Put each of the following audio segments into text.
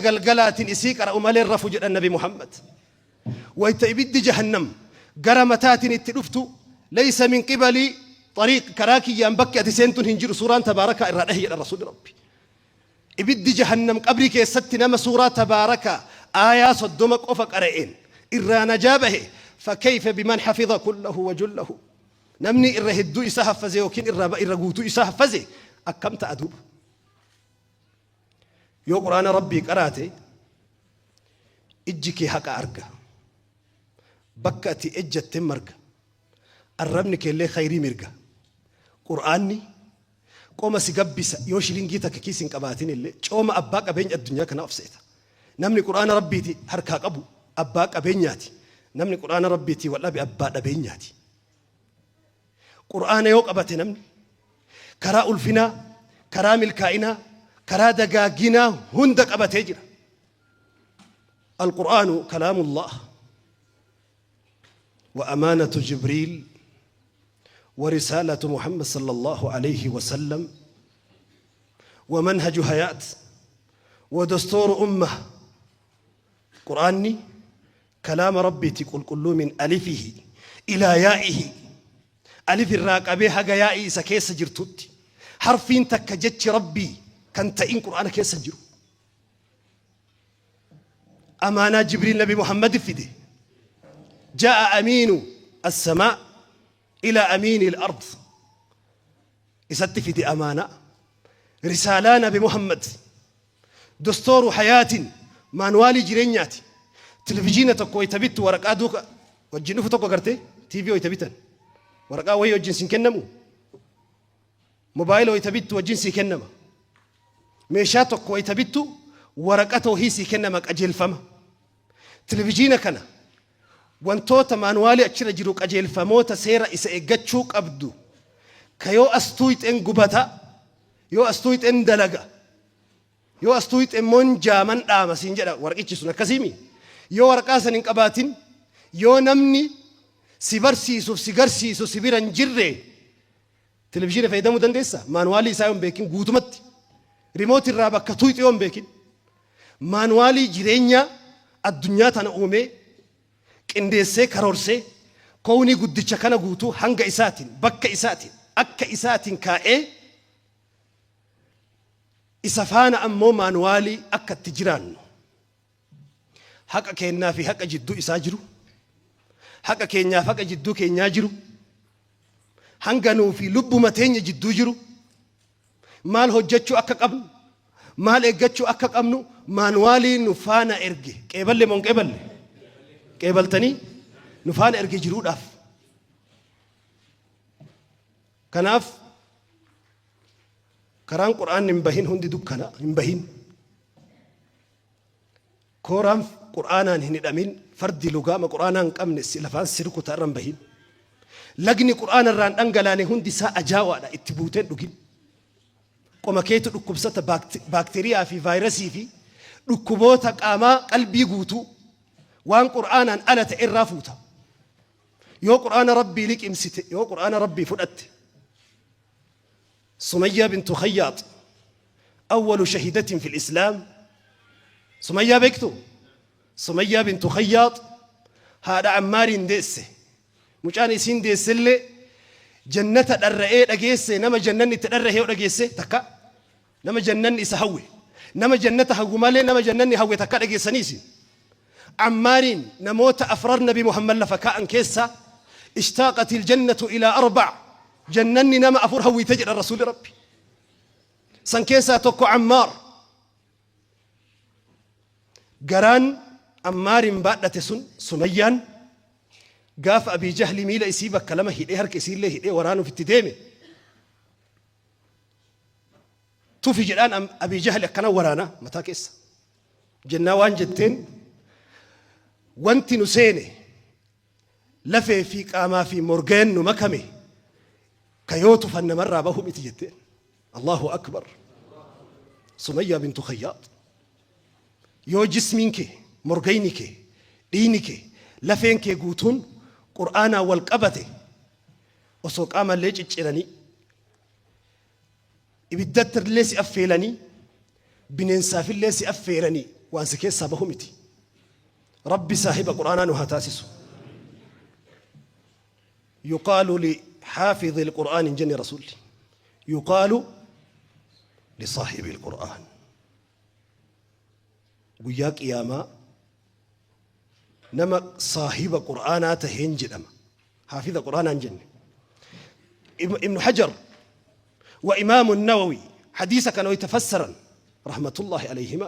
Galgalaatiin isii qara'u malee hin rafu jedhan Nabi Muhammad. Wayta ibiddi jahannam gara mataatiin itti dhuftu, laysa min qibalii xariiq, karaa kiyyaan bakki ati seentun hin jiru, suuraan tabaarakaa irraa dhahi jedhan Rasuulli Rabbi. Ibiddi jahannam qabrii keessatti nama suuraa tabaarakaa aayaa 30 qofa qara'een irraa najaa bahe, fakayfa biman hafiza kullahu wa jullahu, namni irra hedduu isaa haffaze yookiin irra guutuu isaa haffaze akkam ta'a duuba? Yoo Qur'aana Rabbii qaraate ijji kee haqa arga. Bakka ati ejjatte marga. Arrabni keellee khayrii mirga. Qur'aanni qoma si gabbisa, yoo shilingii takka kiis hin qabaatin illee cooma abbaa qabeenya addunyaa kanaa of seeta. Namni Qur'aana Rabbiiti harkaa qabu abbaa qabeenyaati. Namni Qur'aana Rabbiitii wal dhabe abbaa dhabeenyaati. Qur'aana yoo qabate namni karaa ulfinaa, karaa milkaa'inaa, karaa dagaaginaa hunda qabatee jira. Alqur'aanu kalaamullah wa amaanatu Jibriil wa risaalatu Muhammad sallallahu alayhi wa sallam wa manhaju hayaat wa dastuuru ummah. Qur'aanni kalaama Rabbiiti qulqulluu, min alifihi ilaa yaa'ihi, alif irraa qabee haga yaa'ii isa keessa jirtutti harfiin takka jechi Rabbii kan ta'in Qur'aana keessa hin jiru. Amaanaa Jibriil Nabi Muhammad fide. Jaa'a amiinu as-samaa ilaa amiini al-ard. Isatti fide amaanaa. Risaalaa Nabi Muhammad. Dostooru hayaatiin maanuwaalii jireenyaati. Televizhiina tokko wayita bittu waraqaa duuka wajjin dhufu tokko agartee? TV wayita bitan waraqaa wayii wajjin sin kennamu? Mobaayila wayita bittu wajjin sii kennama. Meeshaa tokko wayita bittu waraqata wahii sii kennama, qajeelfama. Televizhiina kana wantoota maanuwaalii achirra jiru, qajeelfamoota seera isa eeggachuu qabdu, ka yoo as tuuyxeen gubata, yoo as tuuyxeen dalaga, yoo as tuuyxe immoo hin jaaman dhaama siin jedha warqichi sun, akkasiimi? Yoo waraqaa san hin qabaatin, yoo namni si barsiisuuf si garsiisu si bira hin jirre, televizhiina fayyadamuu dandeessa? Maanuwaalii isaa yoo hin beekin, guutumatti rimooti irraa bakka tuuyxu yoo hin beekin, maanuwaalii jireenyaa addunyaa tana uumee qindeessee karoorsee kownii guddicha kana guutuu hanga isaatiin, bakka isaatiin, akka isaatiin kaa'ee, isa faana ammoo maanuwaalii akka itti jiraannu, haqa keennaa fi haqa jidduu isaa jiru, haqa keenyaaf haqa jidduu keenyaa jiru, hanga nuu fi lubbuma teenya jidduu jiru, maal hojjechuu akka qabnu, maal eeggachuu akka qabnu maanuwaalii nu faana erge. Qeeballe moo hin qeeballe? Qeebaltanii? Nu faana erge jiruudhaaf. Kanaaf karaan Qur'aanni hin bahin hundi dukkana, hin bahin. Kooraan Qur'aanaan hin hidhamin, fardi lugaama Qur'aanaa hin qabne si lafaan si rukuta, irra hin bahin. Lagni Qur'aana irraan dhangalaane hundi isaa ajaawaadha, itti buuteen dhugin. Qoma keetu dhukkubsata, baakteeriyaa fi vaayirasii fi dhukkuboota qaamaa qalbii guutuu waan Qur'aanaan ala ta'e irraa fuuta. Yoo Qur'aana Rabbii liqimsite, yoo Qur'aana Rabbii fudhatte, Sumayyaa bintu Khayyaat, awwalu shahidatin fil Islaam. Sumayyaa beektu? Sumayyaa bintu Khayyaat haadha Ammaariin deesse. Mucaan isiin deessellee jannata dharra'ee dhageesse, nama jannanni itti dharra'e yoo dhageesse takka, nama jannanni isa hawwe, nama jannata hawwu malee nama jannanni hawwe takka dhageessanii isin? Ammaariin namoota afrar Nabi Muhammad lafa kaa'an keessaa, ishtaaqatil jannatu ilaa arba'a, jannanni nama afur hawwite jedha Rasuulli Rabbi. San keessaa tokko Ammaar. Garaan Ammaariin baadhate sun, Sumayyaan, gaafa Abii Jahli miila isii bakka lama hidhee, harka isiillee hidhee waraanuuf itti deeme, tufi jedhaan. Abii Jahli akkana waraana mataa keessa jennaa waan jetteen, wanti nu seene lafee fi qaamaa fi morgeen nu makame ka yoo tufan namarraa bahu miti jetteen. Allahu akbar! Sumayyaa bintu Khayyaat. Yoo jismiin kee, morgayni kee, dhiigni kee, lafeen kee guutuun Qur'aanaan wal qabate, osoo qaamallee cicciranii ibiddattillee si affeelanii, bineensaafillee si affeeranii. waan si keessaa bahu miti. Rabbi saahiba Qur'aanaa nu haa taasisu. Yuqaalu li xaafidhi alqur'aan hin jenne Rasuulli. Yuqaalu li saahibi alqur'aan. Guyyaa qiyaamaa nama saahiba Qur'aanaa taheen jedhama. Haafiza Qur'aanaa hin jenne. Ibnu Hajar wa Imaamu Nawawi hadiisa kana wayta fassaran rahmatullahi alayhima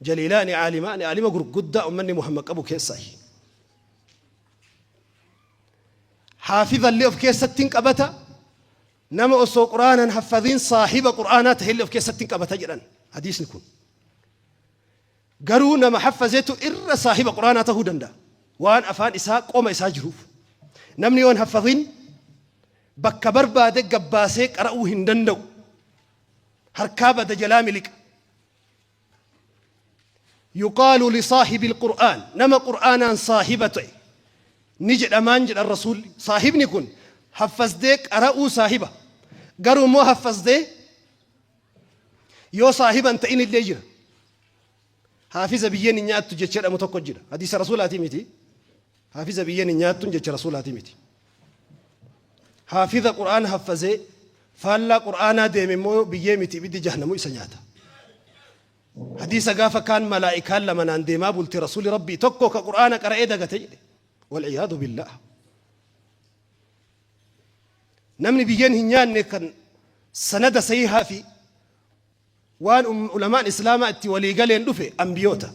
jaliilaani caalimaani aalima gurguddaa ummanni Muhammad qabu keessaayi. Haafiza illee of keessatti hin qabata nama osoo Qur'aanaan haffadhiin saahiba Qur'aanaa tahe illee of keessatti hin qabata jedhan hadiisni kun. Garuu nama haffazetu irra saahiba Qur'aanaa tahuu danda'a. Waan afaan isaa qoma isaa jiruuf. Namni yoo hin haffazin bakka barbaade gabbaasee qara'uu hin danda'u. Harkaa bada jalaa miliqa. Yuqaalu lisaahibil Qur'aan nama Qur'aanaan saahiba ta'e ni jedhamaan jedhan Rasuulli. Saahibni kun haffazdee qara'uu saahiba. Garuu immoo haffazdee Yoo saahiba hin ta'in illee jira. Haafiza biyyeen hin nyaattu jecha jedhamu tokko jira. Hadiisa rasuulaatii miti. Haafiza biyyeen hin nyaattuun jecha rasuulaatii miti. Haafiza Qur'aana haffazee faallaa Qur'aanaa deeme immoo biyyee miti ibiddi jahnamu isa nyaata. Hadiisa gaafa kaan malaa'ikaan lama naan deemaa bulte rasuuli rabbii tokko ka Qur'aana qara'ee dagate jedhe. Wal'iyaadu billaah. Namni biyyeen hin nyaanne kan sanada sahiihaa fi waan ulamaan islaamaa itti walii galeen dhufe ambiyoota.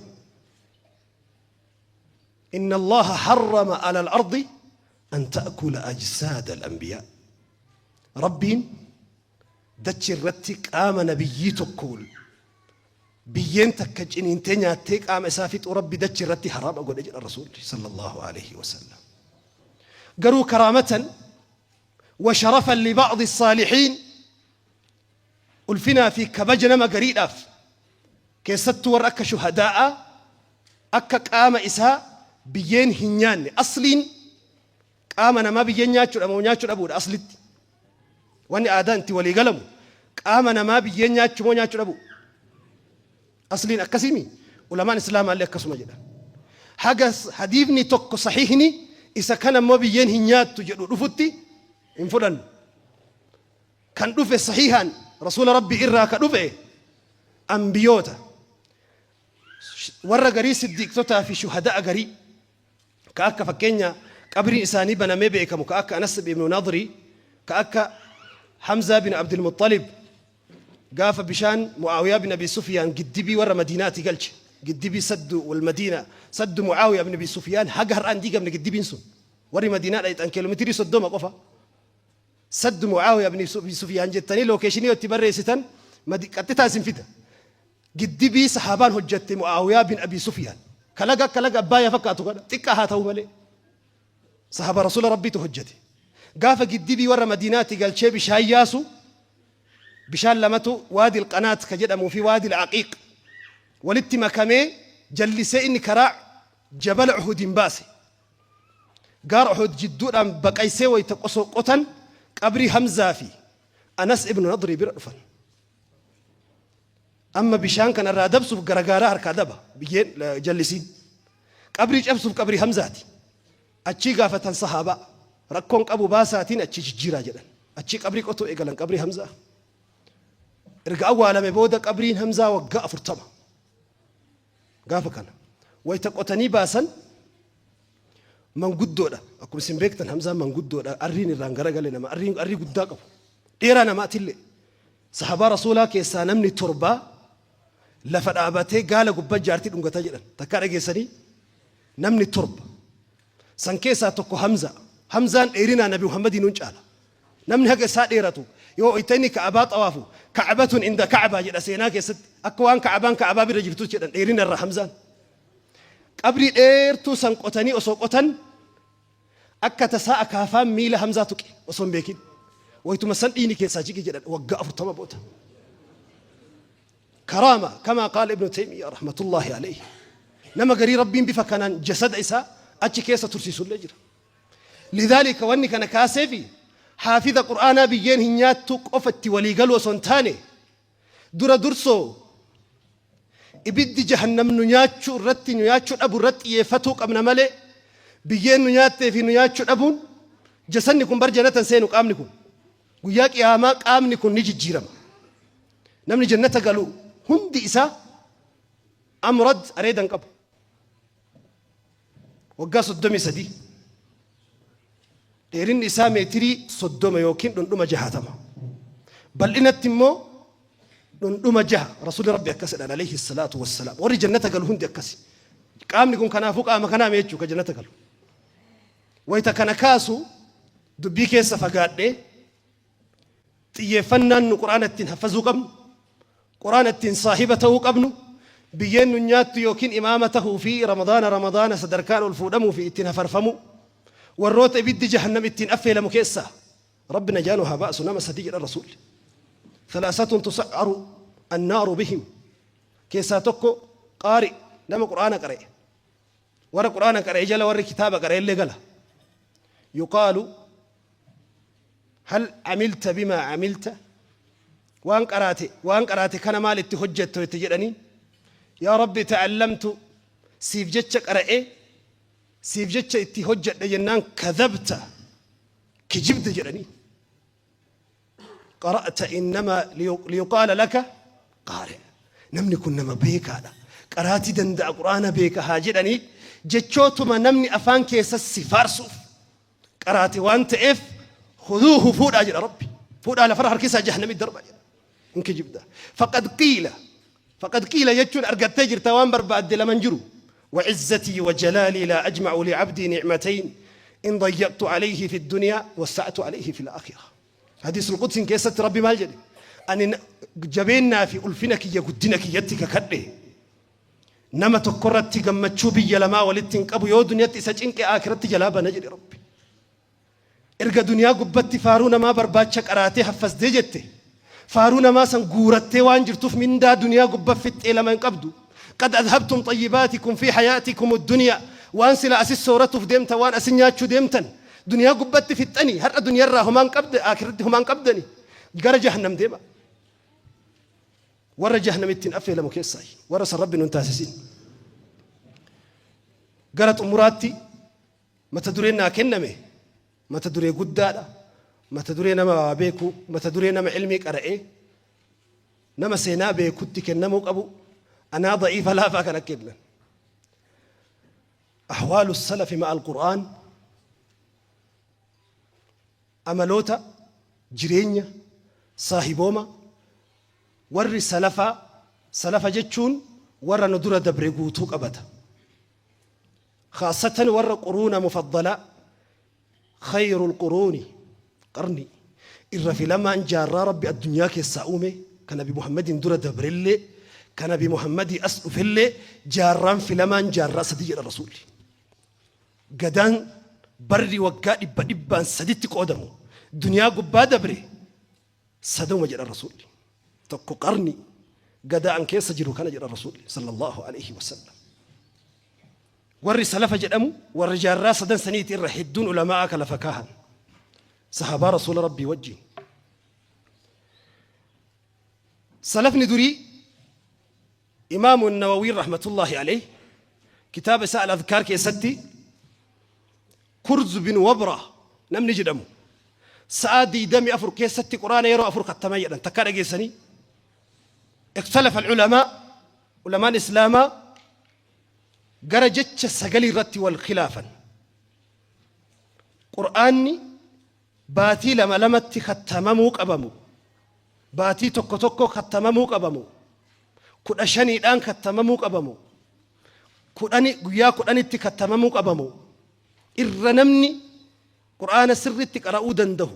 Inna Allaha harrama ala al-ardi an ta'kula ajsaada al-anbiyaa. Rabbiin dachi irratti qaama nabiyyii tokko biyyeen takka ciniintee nyaattee qaama isaa fixuu Rabbi dachi irratti haraama godhe jedha Rasuulli sallallahu alaihi wasallam. Garuu karaamatan wa sharafan li ba'di saalihiin ulfinaa fi kabaja nama gariidhaaf keessattuu warra akka shuhadaa'aa akka qaama isaa biyyeen hin nyaanne. Asliin qaama namaa biyyeen nyaachuudha moo nyaachuu dhabuudha? Aslitti wanni aadaan itti walii galamu qaama namaa biyyeen nyaachuu moo nyaachuu dhabuu? Asliin akkasiimi? Ulamaan islaamaallee akkasuma jedhan. Haga hadiifni tokko sahiihni isa kana immoo biyyeen hin nyaattu jedhu dhufutti hin fudhannu. Kan dhufe sahiihaan rasuula rabbii irraa ka dhufe ambiyoota warra garii siddiiqtotaa fi shuhada'a garii ka akka fakkeenya qabriin isaanii banamee beekamu ka akka Anas ibn Nadri ka akka Hamzaa bin Abdul Muttalib. Gaafa bishaan Mu'aawiyaa bin Abii Sufyaan giddibii warra Madiinaati galche. Giddibii saddu wal Madiina, saddu Mu'aawiyaa bin Abii Sufyaan haga har'aa hin diigamne giddibiin sun. Warri Madiinaa dhayxan kiiloomeetirii 30 qofa. Saddu Mu'aawiyaa bin Abii Sufyaan jettanii lookeeshinii yoo itti barreessitan qaxxitaa isin fida. Giddibii sahaabaan hojjatte Mu'aawiyaa bin Abii Sufyaan. Kalaga akka laga Abbaayyaa fakkaatu kana xiqqaa haa ta'u malee. Sahaaba Rasuula Rabbiitu hojjate. Gaafa giddibii warra Madiinaati galchee bishaan yaasu bishaan lamatu Waadil Qanaat ka jedhamuu fi Waadil Aqiiq walitti makamee jallisee inni karaa jabala Uhudiin baase. Gaara Uhud jidduudhaan baqaysee wayta qosoo qotan qabrii Hamzaa fi Anas ibnu Nadrii bira dhufan. Amma bishaan kana irraa dabsuuf gara gaaraa harkaa daba biyyeen jallisiin. Qabrii cabsuuf qabrii Hamzaati. Achii gaafatan sahaabaa. Rakkoon qabu baasaatiin achii jijjiiraa jedhan. Achii qabrii qotuu eegalan qabrii Hamzaa. Erga awwaalame booda qabriin Hamzaa waggaa 40. Gaafa kana wayita qotanii baasan manguddoodha. Akkuma isin beektan Hamzaan manguddoodha. Arriin irraan garagale nama arrii guddaa qabu. Dheeraa namaatillee. Sahabaa Rasuulaa keessaa namni torbaa lafa dhaabatee gaala gubbaa jaartii dhungata jedhan. Takkaa dhageessanii? Namni torba. San keessaa tokko Hamza. Hamzaan dheerinaa Nabi Muhammadiin nun caala. Namni haga isaa dheeratu yoo itti inni Ka'abaa xawaafu Ka'abatun inda Ka'abaa jedha seenaa keessatti. Akka waan Ka'abaan Ka'abaa bira jirtu jedhan dheerina irra Hamzaan. Qabrii dheertuu san qotanii osoo qotan Akka tasaa akaafaan miila Hamzaa tuqe osoo hin beekin. Waytuma san dhiigni keessaa jige jedhan waggaa 40 booda. Karaama kamaa qaala Ibnu Taymiyaa rahmatullaahi alayhi. Nama garii Rabbiin bifa kanaan jasada isaa achi keessa tursiisullee jira. Lidhaalika wanni kana kaaseefi haafiza Qur'aanaa biyyeen hin nyaattu qofa itti walii galuu osoo hin taane dura dursoo Ibiddi jahannam nu nyaachuu irratti nu nyaachuu dhabu irratti xiyyeeffatuu qabna malee biyyeen nu nyaattee fi nu nyaachuu dhabuun jasanni kun bar jannata hin seenu qaamni kun. Guyyaa qiyaamaa qaamni kun ni jijjiirama. Namni jannata galu hundi isaa amrad areeda hin qabu. Waggaa 33. Dheerinni isaa meetirii 30 yookiin dhundhuma 60. Bal'inatti immoo dhundhuma 6. Rasuulli Rabbi akkas jedhan alayhi salaatu wassalaam. Warri jannata galu hundi akkasi. Qaamni kun kanaafuu qaama kanaa mee jechuu ka jannata galu. Wayita kana kaasu dubbii keessa fagaadhee Xiyyeeffannaan nu Qur'aana ittiin haffazuu qabnu, Qur'aana ittiin saahiba ta'uu qabnu, biyyeen nu nyaattu yookiin imaama tahuu fi Ramadaana Ramadaana sadarkaan ol fuudhamuu fi ittiin hafarfamuu, warroota ibiddi jahannam ittiin affeelamu keessaa Rabbi najaa nu haa baasu nama sadii jedhan Rasuulli. Thalaasatun tusa'aru annaaru bihim keessaa tokko qaari nama Qur'aana qara'e. Warra Qur'aana qara'e jala warri kitaaba qara'e illee gala. Yuqaalu Hal amilta bimaa amilta waan qaraate waan qaraate kana maal itti hojjetto itti jedhanii yaa rabbi ta'allamtu siif jecha qara'e siif jecha itti hojjedhe jennaan kadhabta kijibde jedhanii qara'ta innamaa liyuqaala laka qaari namni kun nama beekaadha qaraatii danda'a quraana beeka haa jedhanii jechootuma namni afaan keessa si faarsuuf qaraate waan ta'eef khuduuhu fuudhaa jedha rabbi fuudhaa lafarra harkisaa jahannamii darbaa jedha hin kijibda faqad qiila faqad qiila jechuun argattee jirta waan barbaadde laman jiru وعزتي وجلالي لا أجمع لعبدي نعمتين إن ضيقت عليه في الدنيا وسعت عليه في الآخرة حديث القدس كيست ربي مال جدي أن جبيننا في ألفنك يا قدنك يتك كده Nama tokkorratti gammachuu biyya lamaa walitti hin qabu yoo duniyatti isa cinqe aakiratti jalaa bana jedhe Rabbi. Erga duniyaa gubbatti faaruu namaa barbaacha qaraatee haffasdee jette faaruu namaa san guurattee waan jirtuuf mindaa duniyaa gubba fixxee lama hin qabdu. Qad adhabtum xayyibaatikum fi hayaatikum duniyaa waan sila asis sooratuuf deemtan waan asin nyaachuu deemtan duniyaa gubbatti fixxanii har'a duniyarraa homaan qabde aakiratti homaan qabdani gara jahannam deema. Warra jahannam ittiin affeelamu keessaayi. Warra san Rabbi nun taasisin. Gara xumuraatti mata dureen naa kenname mata duree guddaadha. Mata duree nama waa beeku, mata duree nama ilmii qara'ee, nama seenaa beekutti kennamuu qabu. Anaa da'iifa laafaa kana kennan. Ahwaalu salafi ma'al Qur'aan amaloota jireenya saahibooma Warri salafaa, salafa jechuun warra nu dura dabre guutuu qabata. Khaassatan warra quruuna mufaddalaa, khayrul quruuni qarni, irra filamaan jaarraa Rabbi addunyaa keessaa uume, ka Nabi Muhammadiin dura dabrellee, ka Nabi Muhammadii as dhufellee jaarraan filamaan jaarraa sadi jedha Rasuulli. Gadaan barri waggaa dhibba dhibbaan saditti qoodamu duniyaa gubbaa dabre Saduma jedhan Rasuulli. Tokko qarni gadaa an keessa jiru kana jedhan Rasuulli sallallahu alaihi wasallam. Warri salafa jedhamu warri jaarraa sadan saniiti irra hedduun ulamaa'aa ka lafa kaahan. Sahabaa Rasuula Rabbii wajjin. Salafni durii Imaamu Nawawiin rahmatullahi alayhi kitaaba isaa Al-Adhkaar keessatti Kurz bin Wabra namni jedhamu sa'aa 24 keessatti Qur'aana yeroo afur kattama jedhan takkaa dhageessanii ikhtalafa al-ulamaa ulamaan islaamaa gara jecha sagalii irratti wal khilaafan Qur'aanni baatii lama lamatti kattamamuu qabamu baatii tokko tokko kattamamuu qabamu 15dhaan kattamamuu qabamu kudhani guyyaa 10tti kattamamuu qabamu irra namni Qur'aana sirritti qara'uu danda'u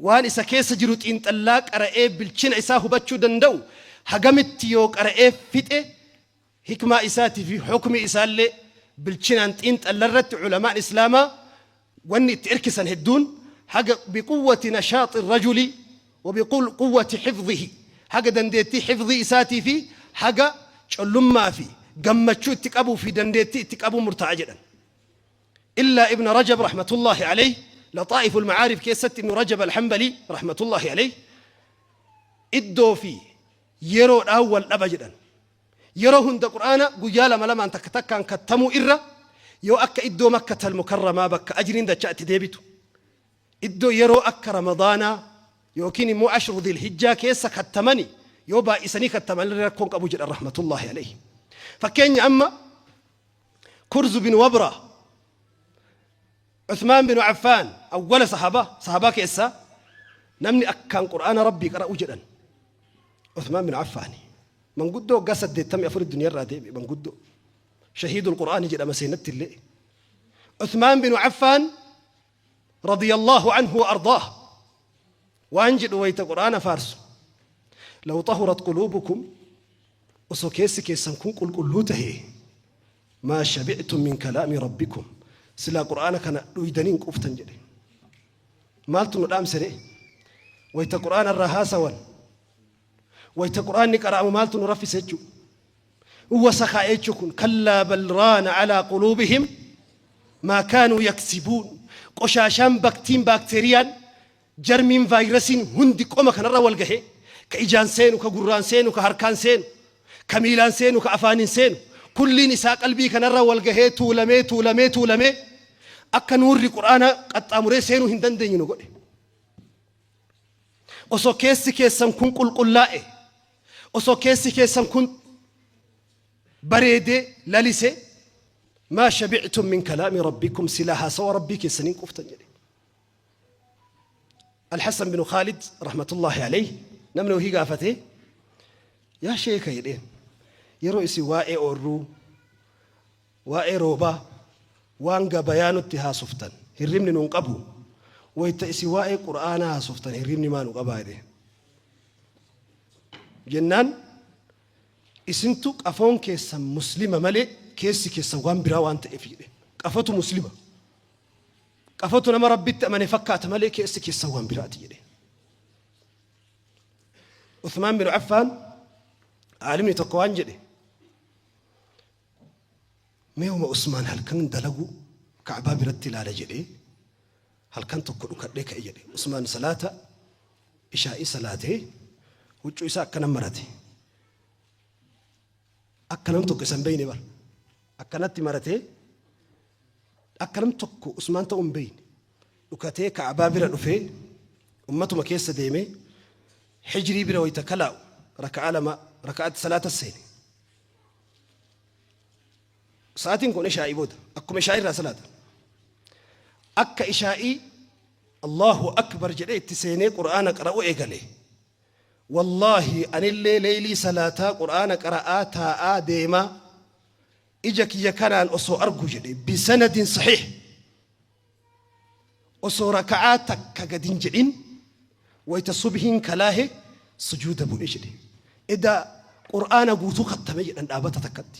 waan isa keessa jiru xiinxallaa qara'ee bilchina isaa hubachuu danda'u hagamitti yoo qara'ee fixe hikmaa isaatii fi hukmii isaallee bilchinaan xiinxalla irratti ulamaan islaamaa wanni itti irkisan hedduun haga biquwwati nashaaxi rajuli wa biquwwati hifdhihi haga dandeettii hifdhii isaatii fi haga collummaa fi gammachuu itti qabuu fi dandeettii itti qabuu murtaa'a jedhan. Illaa Ibn Rajab rahmatullahi alayhi Laxaa'iful Macaarif keessatti Ibn Rajab al-Hanbalii rahmatullahi alayhi iddoo fi yeroodhaan wal dhaba jedhan. Yeroo hunda Qur'aana guyyaa lama lamaan takka takkaan kattamuu irra yoo akka iddoo Makkatal Mukarramaa bakka ajriin dachaa itti deebitu, iddoo yeroo akka Ramadaanaa yookiin immoo Ashru Dhilhijjaa keessa kattamani yoo baay'isanii kattamanillee rakkoo hin qabu jedhan rahmatullaahi alayhi. Fakkeenya amma Kurzu bin Wabra, Uthmaan bin Affaan awwala sahaabaa sahaabaa keessaa namni akkaan Qur'aana Rabbii qara'u jedhan Uthmaan bin Affaani. Manguddoo waggaa 84 duniyaarraa deebi'e manguddoo. Shahiidul Qur'aani jedhama seenatti illee. Uthmaan bin Affaan radiyallahu anhu wa ardaah waan jedhu wayita Qur'aana faarsu. Law xahurat quluubukum osoo keessi keessan kun qulqulluu tahee Maa shabi'tum min kalaami rabbikum silaa qur'aana kana dhuydanii hin quuftan jedhe. Maaltu nu dhaamse ree? Wayta qur'aana irraa haasawan, wayta qur'aanni qara'amu maaltu nu raffise jechuu? Wasakhaa jechuu kun kallaa bal raana alaa quluubihim maa kaanuu yaksibuun qoshaashaan baktiin baakteeriyaan Jarmiin vaayirasiin hundi qoma kanarra wal gahee, ka ijaan seenu, ka gurraan seenu, ka harkaan seenu, ka miilaan seenu, ka afaaniin seenu, kulliin isaa qalbii kanarra wal gahee tuulamee tuulamee tuulamee akka nuurri Qur'aanaa qaxxaamuree seenuu hin dandeenye nu godhe. Osoo keessi keessan kun qulqullaa'e, osoo keessi keessan kun bareedee lalise, maa shabi'tum min kalaami rabbikum silaa haasawa rabbii keessaniin quuftan jedhe. Alhassan binu Khaalid rahmatullaahi alayhi namni wahii gaafatee yaa sheeka jedheen yeroo isin waa'ee oorruu waa'ee roobaa waan gabayaa nutti haasoftan hirribni nun qabu wayta isin waa'ee qur'aanaa haasoftan hirribni maa nu qabaa jedheen jennaan isintu qafoon keessan muslima malee keessi keessan waan biraa waan ta'eef jedhe qafotu muslima Qafatu nama Rabbitti amane fakkaata malee keessi keessan waan biraati jedhe. Uthmaan bin Affaan aalimni tokko waan jedhe meeuma Usmaan halkan dalagu Ka'baa biratti ilaala jedhee halkan tokko dhukadhee ka'e jedhe. Usmaan salaata ishaa'ii salaatee huccuu isaa akkana marate. Akka nam tokko isa hin beeyne bar. Akkanatti maratee Akka nam tokko Usmaan ta'uu hin beeyne. Dhukatee Ka'abaa bira dhufee ummatuma keessa deemee Hijrii bira wayta kalaa'u raka'aa lama raka'aatti salaata seene. Sa'aatiin kun ishaa'ii booda akkuma ishaa'ii irraa salaata. Akka ishaa'ii Allahu Akbar jedhee itti seenee Qur'aana qara'uu eegale. Wallaahi anillee leeylii salaataa Qur'aana qara'aa taa'aa deemaa Ija kiyya kanaan osoo argu jedhe bisanadin sahiih osoo raka'aa takka gad hin jedhin wayta subhiin kalaahe sujuuda bu'e jedhe. Edaa Qur'aana guutuu khattame jedhan dhaabata takkatti.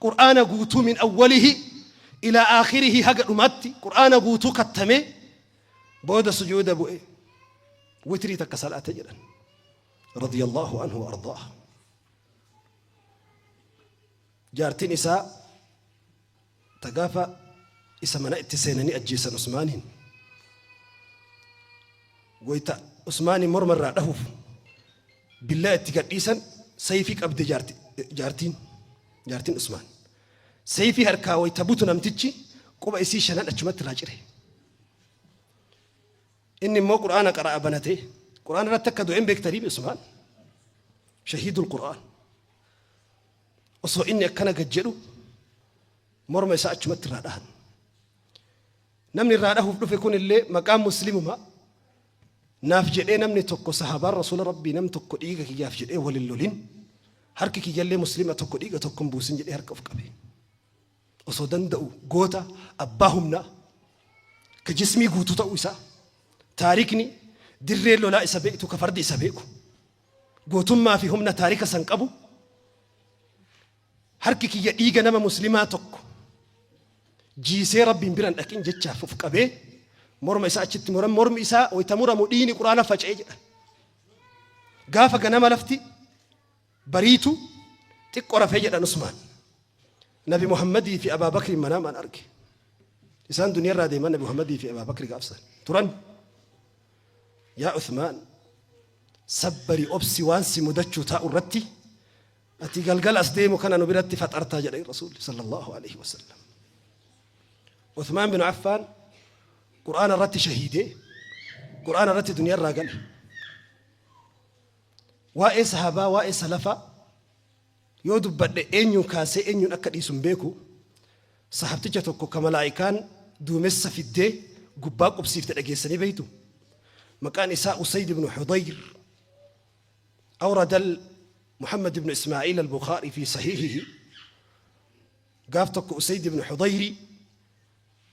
Qur'aana guutuu min awwalihi ilaa aakhirihi haga dhumaatti Qur'aana guutuu khattame booda sujuuda bu'e witrii takka salaate jedhan. Radiyallahu anhu wa ardaah. Jaartiin isaa ta gaafa isa mana itti seenanii ajjeesan Usmaaniin wayta Usmaaniin morma irraa dhahuuf billaa itti gadhiisan sayfii qabde jaartiin jaartiin Usmaan. Sayfii harkaa wayta butu namtichi quba isii shanan achumatti irraa cire. Inni immoo Qur'aana qara'a banatee. Qur'aana irratti akka du'e hin beektanii Usmaan. Shahiidul Qur'aan. Osoo inni akkana gad jedhu morma isaa achumatti irraa dhahan. Namni irraa dhahuuf dhufe kun illee maqaan muslimuma naaf jedhee namni tokko sahabaan rasuula rabbii nam tokko dhiiga kiyyaaf jedhee walin lolin harki kiyyallee muslima tokko dhiiga tokko hin buusin jedhee harka of qabe. Osoo danda'u goota abbaa humnaa ka jismii guutuu ta'uu isaa taarikni dirree lolaa isa beektu ka fardi isa beeku gootummaa fi humna taarika san qabu harki kiyya dhiiga nama muslimaa tokko jiisee rabbiin biran dhaqin jechaaf of qabee morma isaa achitti muran mormi isaa wayta muramu dhiigni quraana faca'ee jedhan gaafa ganama lafti bariitu xiqqo rafee jedhan Usmaan. Nabi Muhammadii fi Abaa Bakriin manaamaan arge. Isaan duniyarraa deeman Nabi Muhammadii fi Abaa Bakri gaafsan turan. Yaa Usmaan sabbari obsi waan si mudachuu taa'u irratti Ati galgala as deemu kana nu biratti faxartaa jedhe Rasuulli sallallahu alaihi wasallam. Uthmaan bin Affaan Qur'aana irratti shahiidee Qur'aana irratti duniyaa irraa gale. Waa'ee sahabaa, waa'ee salafaa yoo dubbadhe eenyuun kaasee eenyuun akka dhiisu hin beeku. Sahabticha tokko ka malaa'ikaan duumessa fiddee gubbaa qubsiifte dhageessanii beektu. Maqaan isaa Usayd ibn Hudayr. أورد محمد بن إسماعيل البخاري في صحيحه gaaf tokko Usayd ibn Hudayri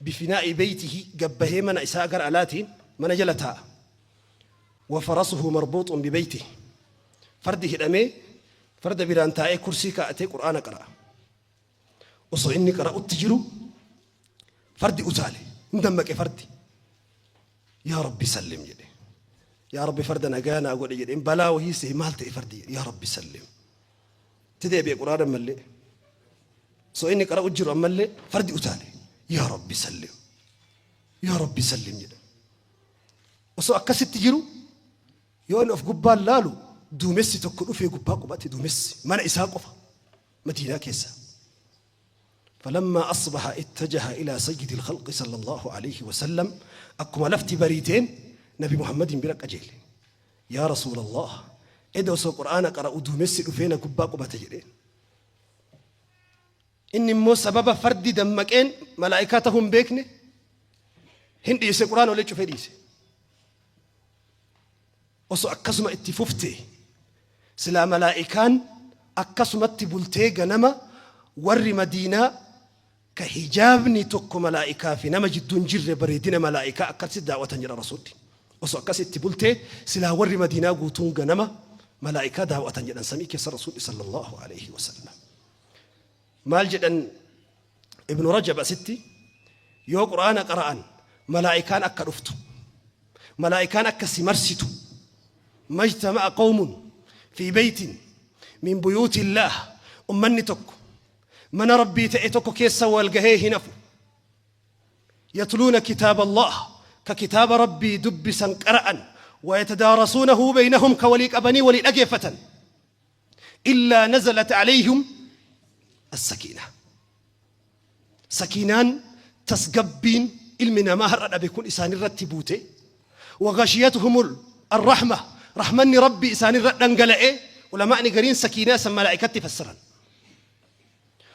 بفناء بيته gabbahee mana isaa gara alaatiin mana jala taa'a. وفرسه مربوط ببيته fardi hidhamee farda biraan taa'ee kursii kaa'atee Qur'aana qara'a. Osoo inni qara'utti jiru fardi utaale, hin dammaqe fardi. Yaa Rabbi sallim jedhe. Yaa Rabbi farda nagaa naa godhe jedheen, balaa wahii se'e, maal ta'e fardi jedhe. Yaa Rabbi sallim. Itti deebi'e Qur'aana ammallee. Osoo inni qara'u jiru ammallee fardi utaale. Yaa Rabbi sallim. Yaa Rabbi sallim jedhe. Osoo akkasitti jiru yoo inni of gubbaan laalu duumessi tokko dhufee gubbaa qubate, duumessi mana isaa qofa Madiinaa keessa. فلما أصبح اتجه إلى سيد الخلق صلى الله عليه وسلم akkuma lafti bariiteen Nabi Muhammadin bira qajeele. Yaa Rasuul Allah, eda osoo Qur'aana qara'u duumessi dhufee na gubbaa qubate jedheen. Inni immoo sababa fardi dammaqeen malaa'ikaa ta'uu hin beekne, hin dhiise, Qur'aana olee cufee dhiise. Osoo akkasuma itti fufte silaa malaa'ikaan akkasumatti bultee ganama warri Madiinaa ka hijaabni tokko malaa'ikaa fi nama jidduu hin jirre bareedina malaa'ikaa akkasitti daawwatan jedha Rasuulli. Osoo akkasitti bultee silaa warri Madiinaa guutuun ganama malaa'ikaa daawwatan jedhan samii keessa Rasuulli sallallahu alaihi wasallam. Maal jedhan Ibnu Rajab asitti? Yoo Qur'aana qara'an malaa'ikaan akka dhuftu, malaa'ikaan akka si marsitu. ما اجتمع قوم في بيت من بيوت الله ummanni tokko mana Rabbii ta'e tokko keessa wal gahee hin hafu يتلون كتاب الله ka kitaaba Rabbii dubbisan, qara'an، ويتدارسونه بينهم ka walii qabanii walii dhageeffatan إلا نزلت عليهم السكينة sakiinaan, tasgabbiin ilmi namaa har'a dhabe kun isaanirratti buute، وغشيتهم الرحمة rahmanni Rabbii isaanirra dhangala'e. Ulamaa'ni gariin sakiinaa san malaa'ikatti fassaran.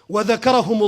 وذكرهم